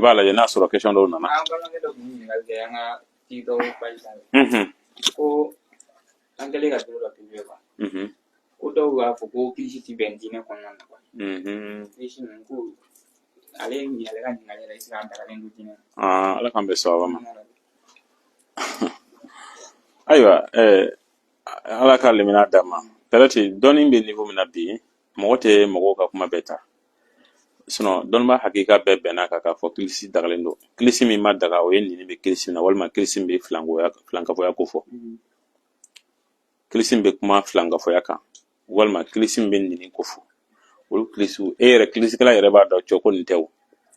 I b'a lajɛ n'a sɔrɔ question dɔw nana. An balimakɛ dɔ tun ye ɲininkali kɛ an ka TikTok page sanfɛ. Ko an kɛlen ka vidéo dɔ publier quoi. Ko dɔw b'a fɔ ko kilisi ti bɛn diinɛ kɔnɔna na quoi. Kilisi ninnu ko ale ye ale ka ɲininkali yɛrɛ est ce que a dagalen don diinɛ na? Aa, Ala k'an bɛn sababa ma. Ayiwa, Ala ka limaniya d'an ma. Peut-être dɔnni bɛ niveau min na bi, mɔgɔ tɛ mɔgɔw ka kuma bɛɛ ta. Sinon dɔnnibaa hakika bɛɛ bɛnna kan k'a fɔ kilisi dagalen don. Kilisi min ma daga, o ye nini bɛ kilisi min na, walima kilisi min bɛ filankafoya ko fɔ. Kilisi min bɛ kuma filankafoya kan, walima kilisi min bɛ nini ko fɔ. Olu kilisiw, e yɛrɛ kilisikɛla yɛrɛ b'a dɔn cɔ ko nin tɛ o.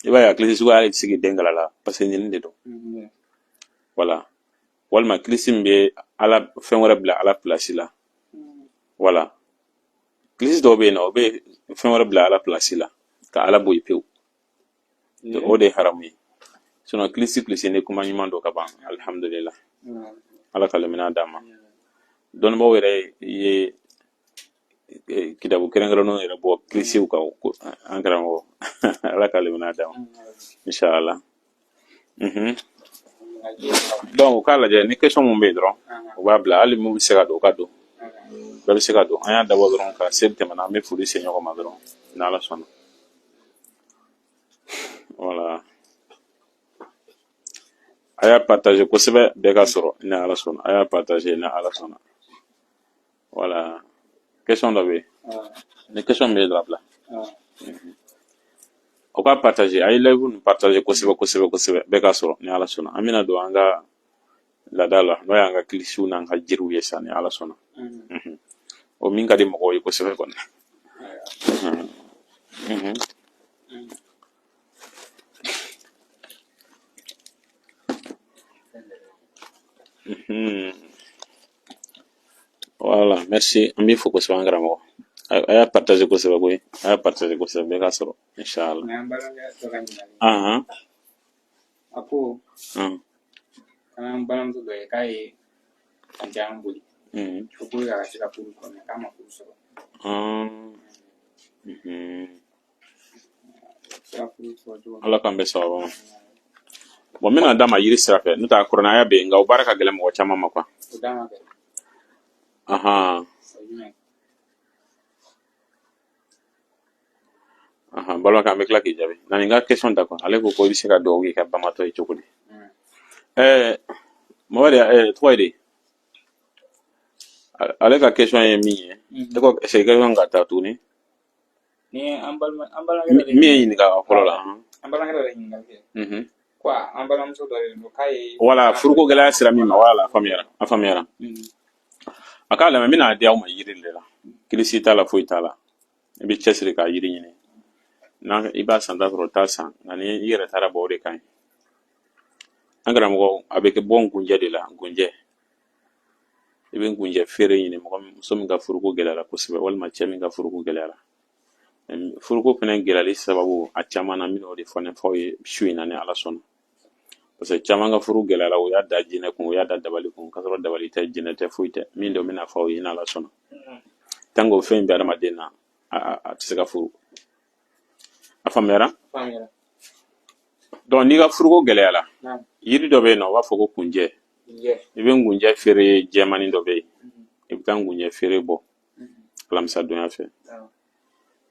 I b'a ye a kilisi suguya hali tɛ se k'i den kala la parce que nini de don. Voilà. Walima kilisi min bɛ Ala fɛn wɛrɛ bila Ala place la. Voilà. Kilisi dɔw bɛ yen nɔ, o bɛ fɛn wɛrɛ bila Ala place la ka Ala bɔ yen pewu. O de ye haramu ye. Sinon kilisi kilisi ni kuma ɲuman don ka ban, alihamudulila. Ala ka limaniya d'an ma. Dɔnnibaaw yɛrɛ ye kitabu kɛrɛnkɛrɛnnenw yɛrɛ bɔ kilisiw kan an karamɔgɔ. Ala ka limaniya d'an ma. Inshallah. Donc u k'a lajɛ ni question mun bɛ yen dɔrɔn, u b'a bila. Hali mun bɛ se ka don, u ka don. Bɛɛ bɛ se ka don. An y'a dabɔ dɔrɔn ka seli tɛmɛna, an bɛ foli se ɲɔgɔn ma dɔrɔn n'Ala sɔnna. Voilà. A y'a partager kosɛbɛ, bɛɛ ka sɔrɔ ni Ala sɔnna. A y'a partager ni Ala sɔnna. Voilà. Question dɔ bɛ yen. Ni question bɛ yen dɔrɔn a bila. O ka partager, a ye live nin partager kosɛbɛ kosɛbɛ kosɛbɛ, bɛɛ ka sɔrɔ ni Ala sɔnna. An bɛna don an ka laada la, n'o y'an ka kilisiw n'an ka jiriw ye sa ni Ala sɔnna. O min ka di mɔgɔw ye kosɛbɛ kɔni. Voilà, merci. An b'i fo kosɛbɛ an karamɔgɔ. A y'a partager kosɛbɛ koyi. A y'a partager kosɛbɛ, bɛɛ ka sɔrɔ inshallah. An balimakɛ dɔ ka ɲininkali. A ko an balimamuso dɔ ye k'a ye san caman boli. Ko pour que a ka se ka furu sɔrɔ, mais k'a ma furu sɔrɔ. Sera furu sɔrɔ cogo min. Ala k'an bɛn sababa ma. Bon, n bɛna d'a ma yiri sira fɛ, n'o tɛ a kuranɛ bɛ yen, nka o baara ka gɛlɛn mɔgɔ caman ma quoi. O d'a ma kɛ. O ye jumɛn ye? Ahan, balimakɛ, an bɛ tila k'i jaabi. Na nin ka question ta quoi. Ale ko ko i bɛ se ka dugawu k'i ka banbaatɔ ye cogo di? Mamadi, tɔgɔ ye di? Ale ka question ye min ye, e ko segin question ka taa tuguni. Ni an balima an balimakɛ dɔ de Min ye ɲininka a fɔlɔ la. An balimakɛ dɔ de ɲininkali kɛ. Ko an balimamuso dɔ de don k'a ye. Wala furuko gɛlɛya sera min ma, wala a faamuyara, a faamuyara. A k'a lamɛn, n bɛna di aw ma yiri de la. Kilisi t'a la, foyi t'a la. I bɛ cɛsiri k'a yiri ɲini. N'a i b'a san ta sɔrɔ, t'a san, nka ni i yɛrɛ taara bɔ, o de ka ɲi. An karamɔgɔ, a bɛ kɛ bɔ ngunjɛ de la, ngunjɛ. I bɛ ngunjɛ feere ɲini, mɔgɔ min, muso min ka furuko gɛlɛyara kosɛbɛ, walima cɛ min ka furuko gɛlɛyara. Furuko fɛnɛ gɛlɛyali sababu a caman na, n bɛna o de fɔ ɲɛfɔ ye su in na ni Ala sɔnna. Parce que caman ka furu gɛlɛyara, u y'a da jinɛ kun, u y'a da dabali kun, k'a sɔrɔ dabali tɛ, jinɛ tɛ, foyi tɛ. Min don, n bɛna fɔ aw ye ni Ala sɔnna. Tant que o fɛn in bɛ adamaden na, a tɛ se ka furu. A faamuyara? Faamuyara. Donc n'i ka furuko gɛlɛyara, yiri dɔ bɛ yen nɔ, u b'a fɔ ko kunjɛ. I bɛ ngunjɛ feere jɛmani dɔ bɛ yen. I bɛ taa ngunjɛ feere bɔ alamisa donya fɛ.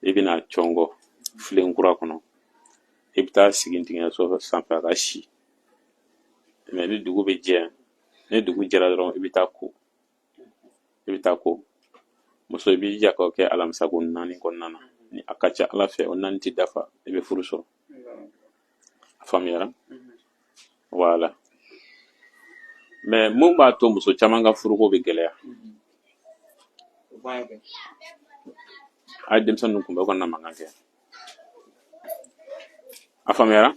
I bɛna cɔngɔ filen kura kɔnɔ. I bɛ taa sigi ntigiɲɛso sanfɛ a ka si. Mais ni dugu bɛ jɛ, ni dugu jɛra dɔrɔn, i bɛ taa ko. I bɛ taa ko. Muso, i b'i jija k'o kɛ alamisa ko 4 kɔnɔna na. Ni a ka ca Ala fɛ, o 4 tɛ dafa, i bɛ furu sɔrɔ. A faamuyara? Voilà. Mais mun b'a to muso caman ka furuko bɛ gɛlɛya? A ye denmisɛnnin ninnu kunbɛn, o kana mankan kɛ. A faamuyara?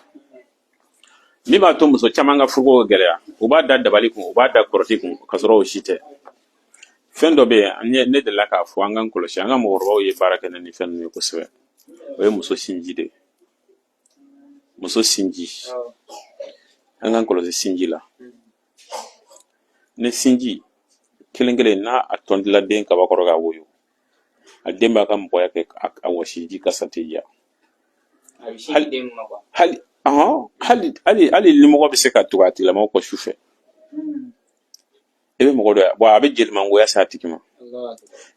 Min b'a to muso caman ka furuko bɛ gɛlɛya, u b'a da dabali kun, u b'a da kɔrɔti kun, k'a sɔrɔ o si tɛ. Fɛn dɔ bɛ yen, ne delila k'a fɔ, an k'an kɔlɔsi, an ka mɔgɔkɔrɔbaw ye baara kɛ ni fɛn ninnu ye kosɛbɛ. O ye muso sinji de ye. Muso sinji. An k'an kɔlɔsi sinji la. Ni sinji kelen kelen n'a a tɔndila den kaba kɔrɔ ka woyo, a den b'a ka mɔgɔya kɛ, a wɔsiji kasa tɛ diya. Hali Ɔhɔn, hali limɔgɔ bɛ se ka tugu a tigilamɔgɔ kɔ su fɛ. I bɛ mɔgɔ dɔ ye, bon, a bɛ jelimangoya se a tigi ma.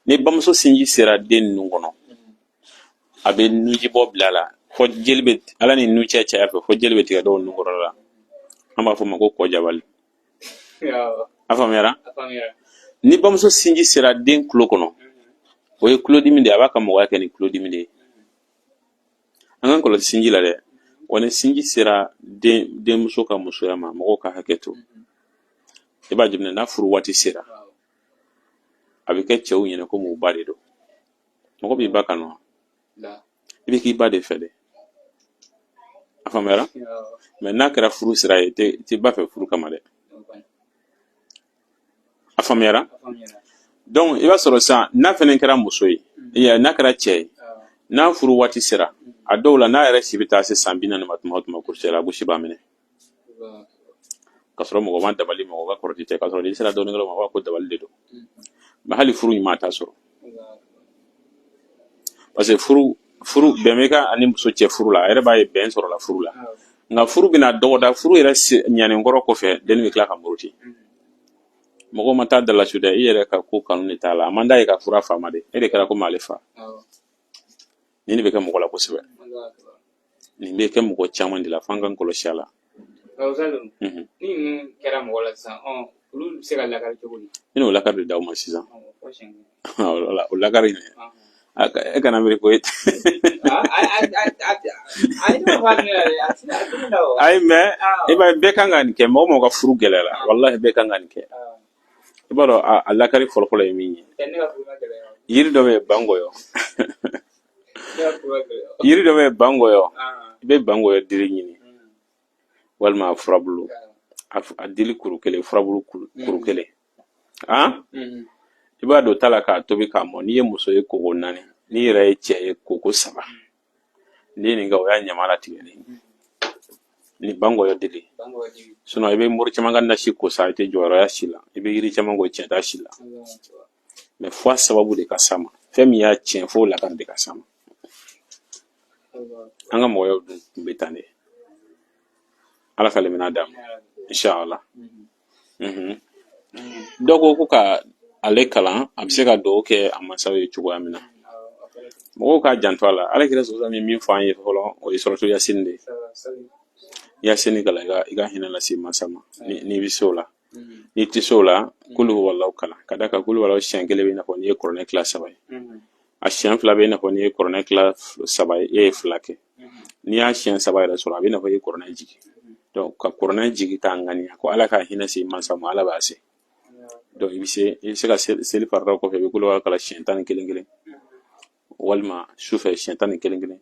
Ni bamuso sinji sera den ninnu kɔnɔ, a bɛ nujibɔ bila a la fo jeli bɛ ala ni nu cɛ caya fɛ, fo jeli bɛ tigɛ dɔw nun kɔrɔ la. An b'a fɔ o ma ko kɔjabali. A faamuyara? Ni bamuso sinji sera den tulo kɔnɔ, o ye tulodimi de ye. A b'a ka mɔgɔya kɛ ni tulodimi de ye. An k'an kɔlɔsi sinji la dɛ. Wa ni sinji sera den denmuso ka musoya ma, mɔgɔw ka hakɛ to, i b'a jateminɛ, n'a furu waati sera, a bɛ kɛ cɛw ɲɛna komi u ba de don. Mɔgɔ b'i ba kanu wa? I bɛ k'i ba de fɛ dɛ. A faamuyara? Mais n'a kɛra furu sira ye, i tɛ ba fɛ furu kama dɛ. A faamuyara? Donc i b'a sɔrɔ sisan, n'a fɛnɛ kɛra muso ye, n'a kɛra cɛ ye, n'a furu waati sera, a dɔw la, n'a yɛrɛ si bɛ taa se san 40 ma tuma o tuma, kurusi la gosi b'a minɛ, ka sɔrɔ mɔgɔ ma dabali, mɔgɔ ka kɔrɔti tɛ. Ka sɔrɔ n'i sera dɔɔninkɛlaw ma, a b'a fɔ ko dabali de don. Mais hali furu ɲuman t'a sɔrɔ, parce que furu bɛn bɛ ka ani muso cɛ furu la, a yɛrɛ b'a ye bɛn sɔrɔla furu la. Nka furu bɛna dɔgɔda, furu yɛrɛ ɲanen kɔrɔ kɔfɛ, denni bɛ tila ka muruti. Mɔgɔ ma taa dalasu dɛ, i yɛrɛ ka ko kanu de t'a la. A man d'a ye ka furu a fa ma de, e de kɛra komi ale fa. Nin de bɛ kɛ mɔgɔ la kosɛbɛ, nin bɛ kɛ mɔgɔ caman de la, f'an k'an kɔlɔsi a la. Ni ninnu kɛra mɔgɔ la sisan, olu bɛ se ka lakari cogo di? N bɛna o lakari de d'aw ma sisan. O lakari e kana miiri ko e ayi, mais i b'a ye, bɛɛ kan ka nin kɛ. Mɔgɔ mɔgɔ ka furu gɛlɛyara, walahi, bɛɛ kan ka nin kɛ. I b'a dɔn, a lakari fɔlɔfɔlɔ ye min ye, yiri dɔ bɛ yen, bangɔyɔ. Yiri dɔ bɛ yen, bangɔyɔ. I bɛ bangɔyɔ dili ɲini, walima a furabulu, a dili kuru kelen, furabulu kuru kelen, i b'a don ta la k'a tobi k'a mɔ. N'i ye muso ye, koko naani. N'i yɛrɛ ye cɛ ye, koko saba. N'i ye nin kɛ, o y'a ɲama latigɛlen ni bangɔyɔ dili. Sinon i bɛ mori caman ka nasi ko sa, i tɛ jɔyɔrɔya si la. I bɛ yiri caman ko, tiɲɛ t'a si la. Mais fo a sababu de ka s'a ma, fɛn min y'a tiɲɛ, fo lakari de ka s'a ma. An ka mɔgɔyaw dun tun bɛ tan de. Ala ka limaniya d'an ma, inshallah. Dɔw ko ka ale kalan, a bɛ se ka dugawu kɛ a mansaw ye cogoya min na. Mɔgɔw k'a janto a la. Ala kira sɔsɔ min min fɔ an ye fɔlɔ, o ye suratu Yasini de ye. Yasini kalan, i ka hinɛ lase mansa ma, n'i bɛ se o la. N'i tɛ se o la, kulu huwalahu kalan. Ka d'a kan kulu huwalahu siɲɛ kelen bɛ i n'a fɔ n'i ye kuranɛ tila saba ye. A siɲɛ fila bɛ i n'a fɔ n'i ye kuranɛ tila saba ye, e ye fila kɛ. N'i y'a siɲɛ saba yɛrɛ sɔrɔ, a bɛ i n'a fɔ i ye kuranɛ jigin. Donc ka kuranɛ jigin k'a ŋaniya ko Ala ka hinɛ se mansa ma, Ala b'a se. Donc i bɛ se ka seli farida kɔfɛ, i bɛ kulu huwalahu kalan siɲɛ 11 kelen, walima sufɛ siɲɛ 11 kelen,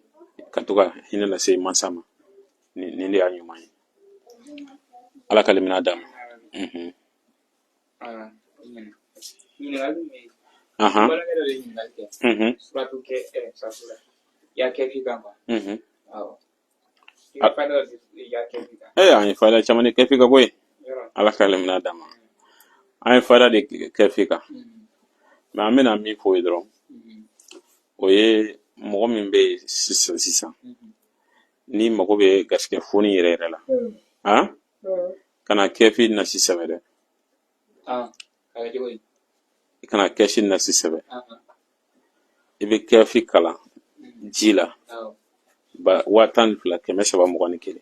ka to ka hinɛ lase mansa ma. Nin de y'a ɲuman ye. Ala ka limaniya d'an ma. Ɲininkali min bɛ yen, balimakɛ dɔ de ye ɲininkali kɛ suratu kɛ suratu la ya kɛfi kan quoi. Awɔ, i ka fayida dɔ di ya kɛfi kan. Ee, an ye fayida caman de kɛfi kan koyi. Ala ka limaniya d'an ma. An ye fayida de kɛfi kan, mais an bɛna min fɔ o ye dɔrɔn, o ye mɔgɔ min bɛ yen sisan sisan, n'i mago bɛ garisɛgɛ foni yɛrɛ yɛrɛ la, han, kana kɛfi nasi sɛbɛ dɛ. I kana kɛfi nasi sɛbɛ. I bɛ kɛfi kalan ji la ba 12321,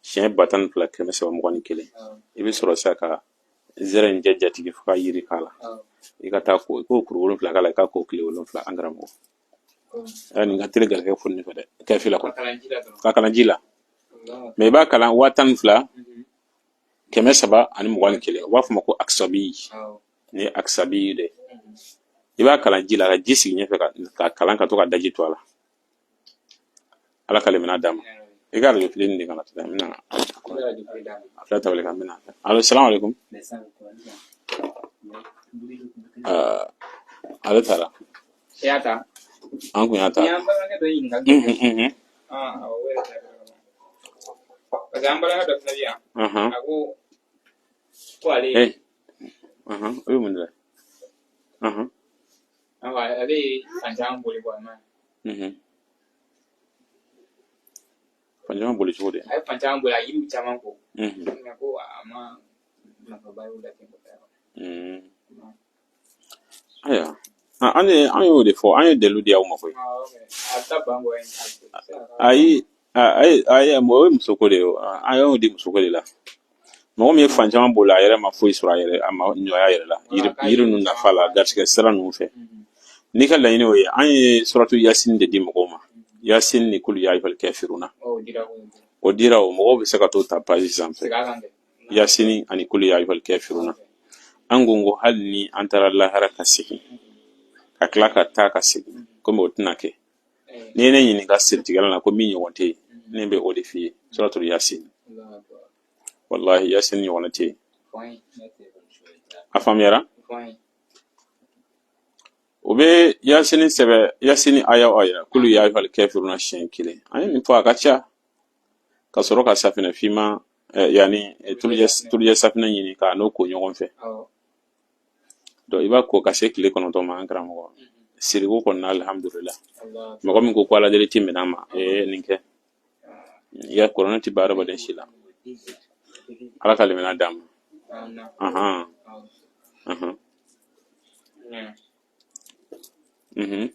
siɲɛ 12321. I bɛ sɔrɔ sisan ka zɛrɛ in jɛ jatigi fo ka yiri k'a la. I ka taa ko, i k'o kuru wolonfila k'a la, i k'a ko tile 7. An karamɔgɔ, nin ka teli garisɛgɛ foni fɛ dɛ, kɛfi la kɔni, ka kalan ji la. Mais i b'a kalan 12321. U b'a fɔ ma ko akisabi. Nin ye akisabi de. I b'a kalan ji la, ka ji sigi ɲɛfɛ ka kalan, ka to ka daji to a la. Ala ka limaniya d'an ma. I ka arajo fitinin de kana tigɛ, n bɛna a filɛ tabali kan, n bɛna. Alo, salamu aleykum. Ale taara. I y'a ta. An kun y'a ta. Ni an balimakɛ dɔ ye ɲininkali kɛ. Awɔ, o yɛrɛ tɛ. Parce que an balimakɛ dɔ fana bɛ yan. A ko ale ye. O ye mun de ye? Awɔ, ale ye san caman boli bɔ a ma. Fan caman boli cogo di? A ye fan caman boli, a yiriw caman ko. Mais ko a ma nafaba y'o la ten kosɛbɛ. Ayiwa, an y'o de fɔ, an ye dalilu di aw ma koyi. A bɛ taa ban bɔ yen. Ayi, ayi, ayi, o ye musoko de ye. An y'o di musoko de la. Mɔgɔ min ye fan caman boli, a yɛrɛ ma foyi sɔrɔ a yɛrɛ, a ma ɲɔya a yɛrɛ la yiri ninnu nafa la, garisɛgɛ sira ninnu fɛ. N'i ka laɲini o ye, an ye suratu Yasini de di mɔgɔw ma, Yasini ni kulu ya ayyuhal kafiruna. O dira, o mɔgɔw bɛ se ka t'o ta page sanfɛ, Yasini ani kulu ya ayyuhal kafiruna. An ko hali ni an taara lahara ka segin, ka tila ka taa ka segin, komi o tɛna kɛ. N'i ye ne ɲininka siritigɛla la ko min ɲɔgɔn tɛ yen, ne bɛ o de f'i ye, suratul Yasin. Wallahi, Yasin ɲɔgɔnna tɛ yen. A faamuyara? O bɛ Yasini sɛbɛ, Yasini aya o aya, kulu ya ayyuhal kafiruna siɲɛ kelen. An ye nin fɔ, a ka ca. Ka sɔrɔ ka safinɛ finman, yanni tulujɛ safinɛ ɲini k'a n'o ko ɲɔgɔn fɛ. Donc i b'a ko ka se tile 9 ma. An karamɔgɔ, siriko kɔni na, alihamudulila. Mɔgɔ min ko ko ala deli ti minɛ a ma, ee, nin kɛ, i ka kɔrɔnɛ ti ban adamaden si la. Ala ka limaniya d'an ma. Ahan, ahan, mhm.